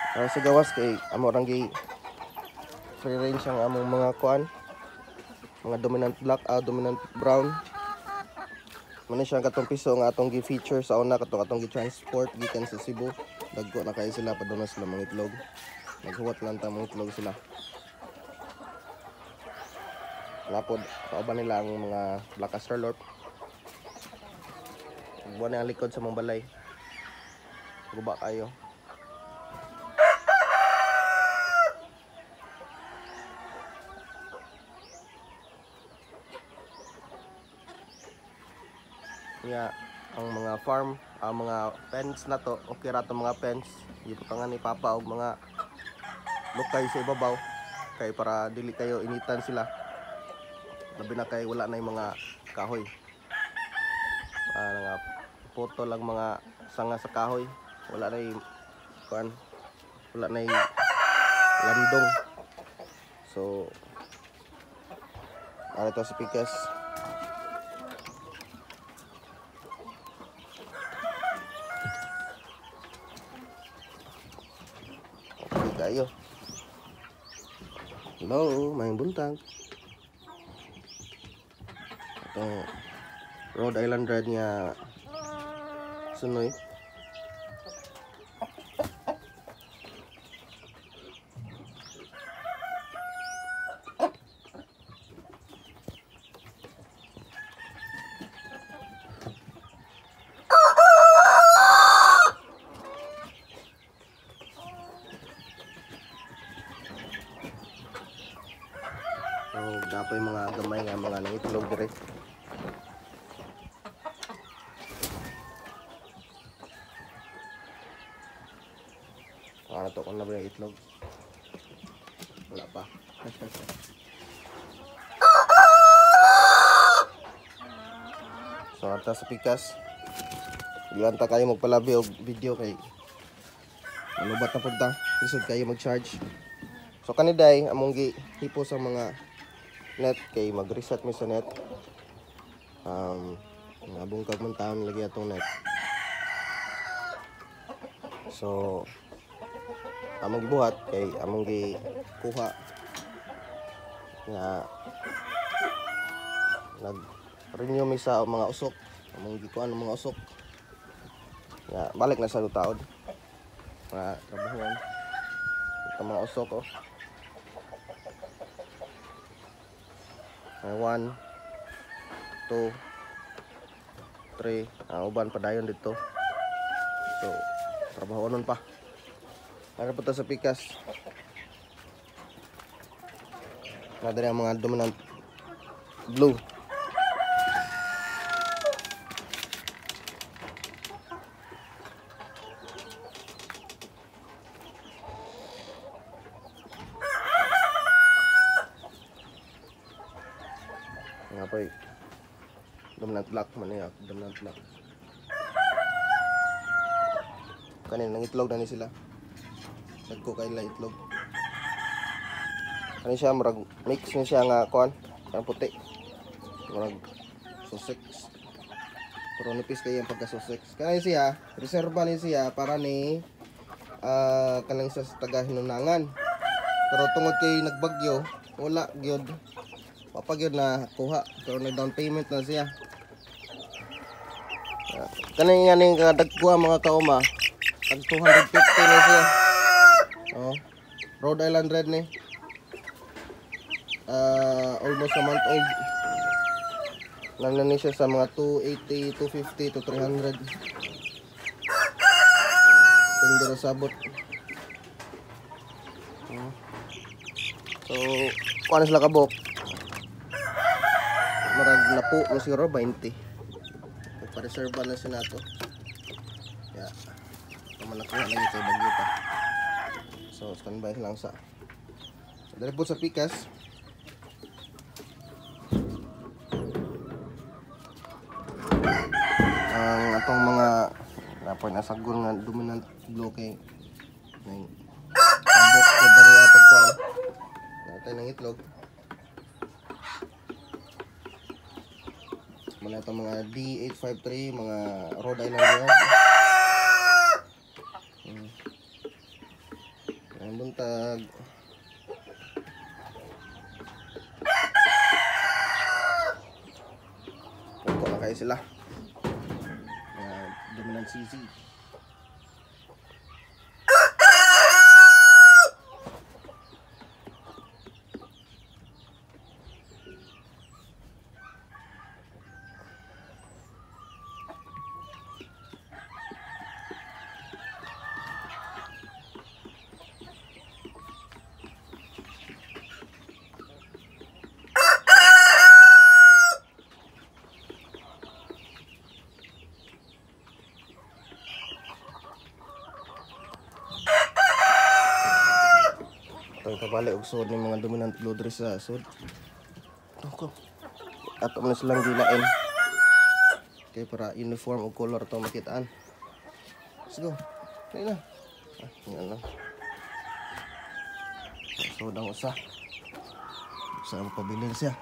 Para sa gawas kay amo rang gi free range ang among mga kuan, mga dominant black, dominant brown. Muna siya ang katong piso nga atong gi-feature sa una katong atong gi-transport gikan sa Cebu. Dagko na kayo sila, padung na sila mga itlog. Naghuwat lang ta mga itlog sila. Lapod kauban nila ang mga Black Australorp. Buwan na ang likod sa mga balay. Guba kayo. Nga ang mga farm, ang mga pens na to, okay ra tong mga pens. Gibutangan ni Papa og mga lukay sa ibabaw kay para dili kayo initan sila. Labi na kay wala na yung mga kahoy. Nga putol lang mga sanga sa kahoy. Wala na yung kuan, wala na yung landong. So ano to si Pikas. Okay kayo. Hello, may buntag. Ito Rhode Island Red nga sunoy. Oh, dapat yung mga gamay nga mga nangitlog dire. Para to kung na ba yung itlog? Wala pa. So ata sa pikas. Gilan ta kayo magpalabi og video kay malubat na pud ta. Lisod kayo mag-charge. So kaniday among gihipo sa mga net kay mag-reset mi sa net. Nabungkag man taon lagi atong net. So among gibuhat kay among gikuha nga nag-renew mi sa mga usok. Among gikuha ng mga usok. Nga balik na sa taod. Mga trabahuan. Ito mga usok oh. May 1, 2, 3, uban pa dayon dito. So, trabaho nun pa. Para punta sa pikas. Nadari ang mga dominant blue. Nga pa eh. Dominant black man niya, dominant black. Kanin nangitlog na ni sila. Nagko kay nila itlog. Ano siya, murag mix ni siya nga kuan, kanang puti. Murag Sussex. Pero nipis kayo ang pagka Sussex. Kaya siya, reserva ni siya para ni kanang sa taga Hinunangan. Pero tungod kay nagbagyo, wala gyud. Papagyod na kuha, pero nag down payment na siya. Kaning nga ning kadagkuha mga kauma, tag 250 na siya. Oh, Rhode Island Red ni. Almost a month old. Nang ni siya sa mga 280, 250 to 300. Tindera sabot. Oh. So, kuha na sila kabok. Marag na po, mas siguro 20. Nagpa-reserve na siya nato. Kaya, naman nakuha na yun sa bagyo pa. So, standby lang sa. So, dali po sa pikas. Ang atong mga napoy nasagol nga dominant blue kay ning tambok ko diri pagkuan. Natay ng itlog. Muna itong mga D853, mga Rhode Island Red. Puto na kayo sila. Dominant CZ. Itong kabali og sud ni mga dominant blue dress sa sud. Ako. Ato man silang gilain. Okay, para uniform og color to makitaan. Let's go. Dali na. Ah, yan lang. Sud ang usa. Sa ang pabilin siya.